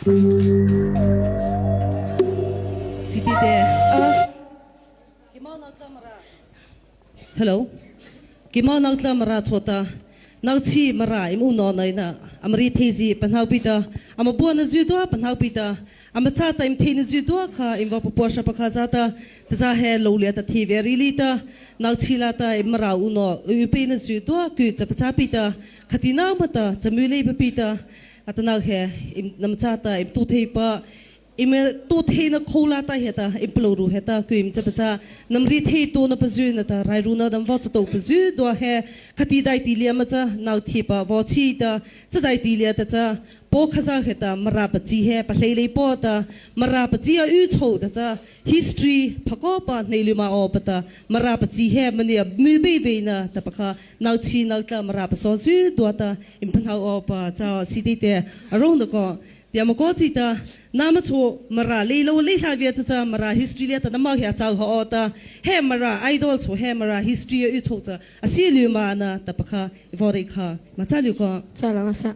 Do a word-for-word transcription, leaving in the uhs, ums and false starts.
Sitite. Hello. Keima nô tla Mara chôta, nôchi Mara eima unawh na eina ama riethei zy pahno pi ta, ama buana zydua pahno pi ta, ama châta eima theina zydua kha eima vaw papuasa pakha châta, tahza he lô liata thi vei ri liata, nôchi lâta eima Mara unawh y peina zydua ku cha pachâ pi ta, khati nâmo ta cha mu leipa pi ta, atanoh he eima nama châta eima tao thei pa, eima tao theina kho lâta heta, eima palôhru heta ku eima cha pachâ, nama riethei tao na pazy nata rairuna nama vaw cha tao pazy zydua he, khati daihti liata ma cha nôchi pa vaw chi ta, cha daihti liata cha, Paw Khazoh heta Mara pachi he pahleileipa ta, Mara pachi a y chhôh ta cha, history phakawpa hnei lymâ awpa ta, Mara pachi he mania mu beih vei na tahpa kha, nôchi nô tla Mara pasaw zydua ta eima pahno awpa châ. Sitite, a rônah kaw, tiama kaw chi ta, nâma chhao Mara leilô leilâ via ta cha, Mara history liata nâmo he a châ haw ta, he Mara idol chhao he Mara history a y chhôh cha a sie lymâ na tahpa kha ei vaw reih kha, ma châ lei kaw. Châ la ngâsâ.